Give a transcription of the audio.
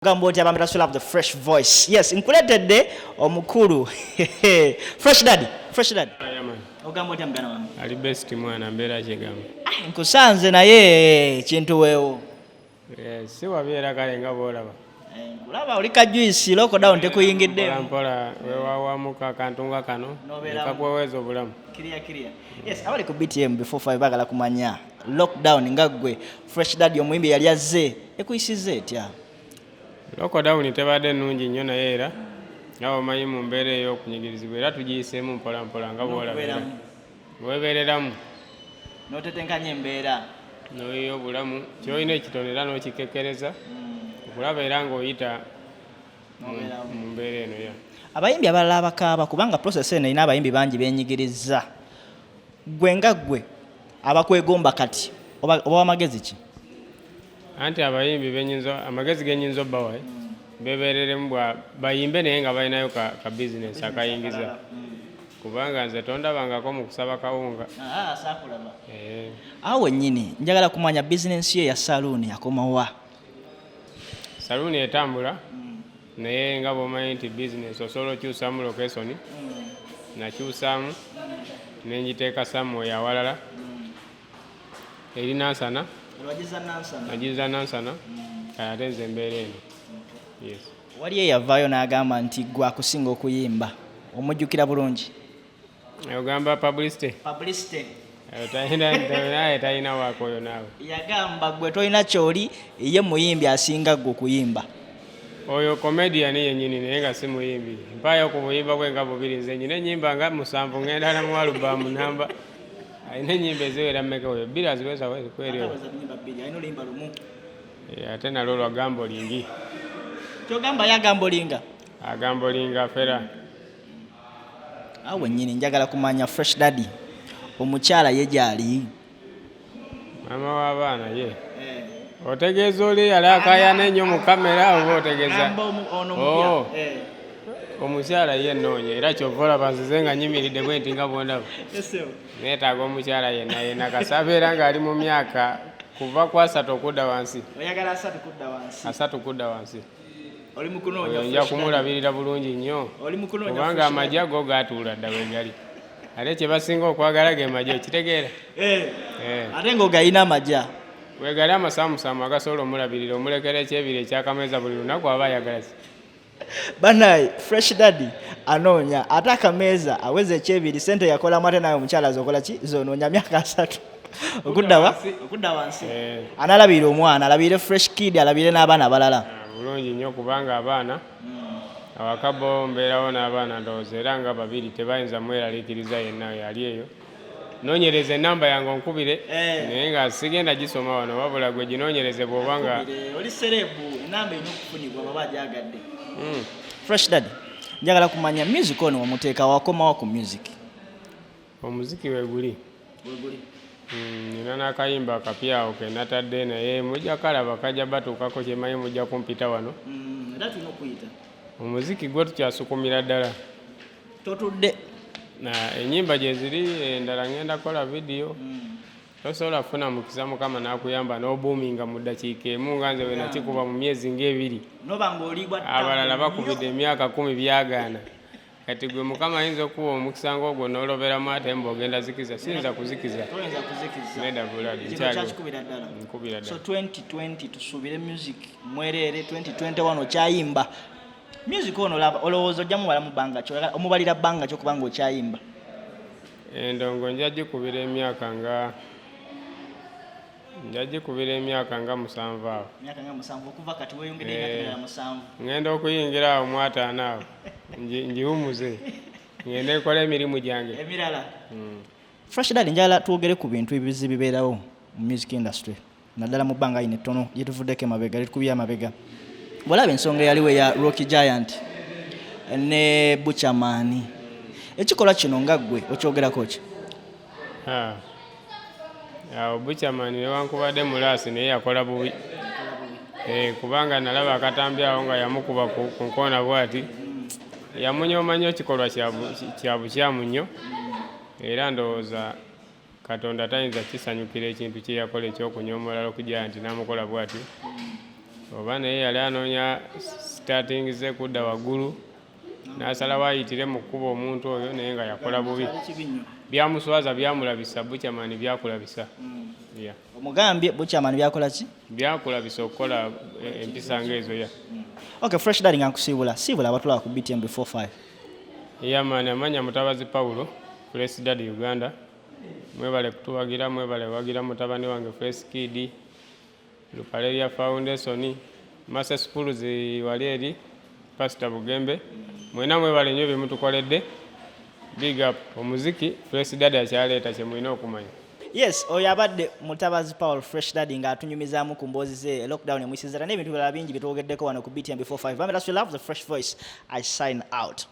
Gamba otya bambi still have the fresh voice. Yes, nkuletedde omukulu Fresh Daddy, Fresh Daddy. Ogamba otya muganda wange? Ali best mwana, mbeera kyegamba. Ah, nkusanze naye kintu weewo. Eh, si wabeera kale nga bw'olaba. Eh, nkulaba oli ka juice, lockdown tekuyingidde. Mpola mpola wewawamuka akantu nga kano nekakuweweeza obulamu. Clear, clear. Yes, abali ku BTM before 5 bagala kumanya lockdown nga ggwe Fresh Daddy omuyimbi yali azze ekuyisizza etya? Lockdown tebadde nnungi nnyo, naye era nga omanyi mu mbeera ey'okunyigirizibwa era tugiyiseemu mpola mpola nga bw'olaba era weebeereramu n'otetenkanya embeera n'oyiya obulamu ky'olina ekitono era n'okikekkereza okulaba era ng'oyita mu mbeera eno ya. Abayimbi abalala abakaaba kubanga process eno erina abayimbi bangi beenyigirizza, ggwe nga ggwe abakwegomba kati oba wamagezi ki? Anti abayimbi benyinza amagezi genyinza obbawa bebereremu bwa bayimbe naye nga balinayo ka, ka bizinesi akayingiza kubanga nze tondabangako mu kusaba kawunga. Eh. Awo wennyini njagala kumanya bizinensi yo eya saluuni yakomawa? Saluuni etambula naye nga bw'omanyi nti bizinesi osobola okyusaamu lokesoni, nakyusaamu ne ngiteeka somewhere awalala. Eri Nansana. Nagiza Nansana, kale ate nze mbeera eno. Yes. Waliyo eyavaayo n'agamba nti gwe akusinga okuyimba, omujjukira bulungi? Ogamba publicity? Publicity. Naye talina waako oyo naawe. Yagamba gwe tolina kyoli, ye muyimbi asinga gwe okuyimba. Oyo comedian yennyini naye nga si muyimbi. Mpaayo ku buyimba bwe nga bubiri, nze nyina ennyimba nga 7 ngenda na mu alubamu namba. Alina ennyimba eziwera mmeka oyo? Bbiri aziweza kweri oyo. Ate nalwo lwa gambolingi. Kyogamba ye agambolinga? Agambolinga fera. Awo wennyini njagala kumanya Fresh Daddy omukyala ye gy'ali? Maama w'abaana ye. Otegeeza oli eyali akaayana ennyo mu kamera oba otegeeza? Oh. Omukyala ye nnoonya era ky'ova olaba nzize nga nyimiridde bwe nti nga bw'ondaba. Neetaaga omukyala yenna yenna kasita abeera ng'ali mu myaka kuva ku 30 okudda wansi. Oyagala 30 kudda wansi? 30 kudda wansi. Oli mu kunoonya Oyo nja kumulabirira bulungi nnyo kubanga amagi ago gaatuula dda we gali. Ate kye basinga okwagala ge magi, okitegeera? Ate ng'ogayina amagya. Weegali amasaamusaamu agasobola omulabirira, omulekera ekyebiri ekyakameeza buli lunaku aba ayagala ki? Banaye Fresh Daddy anoonya ate akameeza aweza ekyebiri sente yakolamu ate nawe omukyala zokola ki zonoonya myaka 30 okudda wa okudda wansi analabirira omwana, alabirire Fresh Kid, alabirire n'abaana abalala. Bulungi nnyo kubanga abaana awaka bo mbeerawo n'abaana ndowooza era nga babiri tebayinza mweraliikiriza yenna oyo ali eyo. Noonyereza ennamba yange onkubire naye nga sigenda gisoma wano wabula gwe ginoonyereze bw'oba nga oli serebu ennamba erina okufunibwa baba agyagadde. Fresh Daddy, njagala kumanya music ono wamuteeka wakomawo ku music? Omuziki weguli. Nina n'akayimba akapya awo ke natadde naye mujja kalaba kajja batuukako kyemanyi mujja kumpita wano. Era tulina okuyita. Omuziki gwo tukyasukumira ddala. Totudde. Na ennyimba gye ziri endala ngenda kukola vidiyo. Tosobola kufuna mukisa Mukama n'akuyamba n'obuuminga mu ddakiika emu nga nze bwe nakikuba mu myezi ng'ebiri. Abalala bakubidde emyaka 10 byagaana. Kati gwe Mukama ayinza okuwa omukisa ng'ogwo n'oloberamu ate mbu ogenda zikiza. Siyinza kuzikiza. Toyinza kuzikiza. Nedda buladi, Kino nkyaliwo. kyakikubira ddala. Nkubira ddala. So 2020 tusuubire music mwereere, 2021 okyayimba. Music ono olaba olowooza ojja mubala mu bbanga ki? Omubalira bbanga ki okuba ng'okyayimba? Endongo nja gikubira emyaka nga nja gikubira emyaka nga 7 awo. Emyaka nga 7 okuva kati weeyongedde emyaka emirala 7. Ngenda okuyingira awo mu 50 awo ngiwumuze ngende nkole emirimu gyange emirala. Fresh Daddy, njagala twogere ku bintu ebizibu bibeerawo mu music industry naddala mu bbanga lino ettono lye tuvuddeko emabega, lye tukubye amabega. Bw'olaba ensonga eyaliwo eya Rocky Giant ne Butcherman, ekikolwa kino nga ggwe okyogerako ki? Awo Butcherman newankubadde mulaasi naye yakola bubi. Kubanga nalaba akatambi awo nga yamukuba ku nkoona bw'ati. Yamunyooma nnyo, kikolwa kya bukyamu nnyo. Era ndowooza Katonda tayinza kisanyukira ekintu kye yakola eky'okunyoomola Rocky Giant n'amukola bw'atyo. Oba naye yali anoonya starting ze kudda waggulu, n'asalawo ayitire mu kkuba omuntu oyo, naye nga yakola bubi. Byamuswaza, byamulabisa. Buchaman, byakulabisa. Yeah. Omugambye Buchaman byakola ki? Byakulabisa okukola empisa ng'ezo, yeah. Okay, Fresh Daddy, nga nkusiibula, siibula abatulaba ku BTM before 5. Yeah man, amanya Mutabazi Paulo, Fresh Daddy Uganda. Mwebale kutuwagira, mwebale wagira mutabani wange Fresh Kid, Lupaleria Foundation, Mase Schools wali eri Pastor Bugembe. Mwena mwebale nnyo bye mutukoledde. Big up. Omuziki Fresh Daddy akyaleeta, kye mulina okumanya. Yes, oyo abadde Mutabazi Paul, Fresh Daddy, ng'atunyumizaamu ku mboozi ze, lockdown emuyisizza, n'ebintu birala bingi byetwogeddeko wano ku BTM before 5. Bambi, that's we love the fresh voice. I sign out.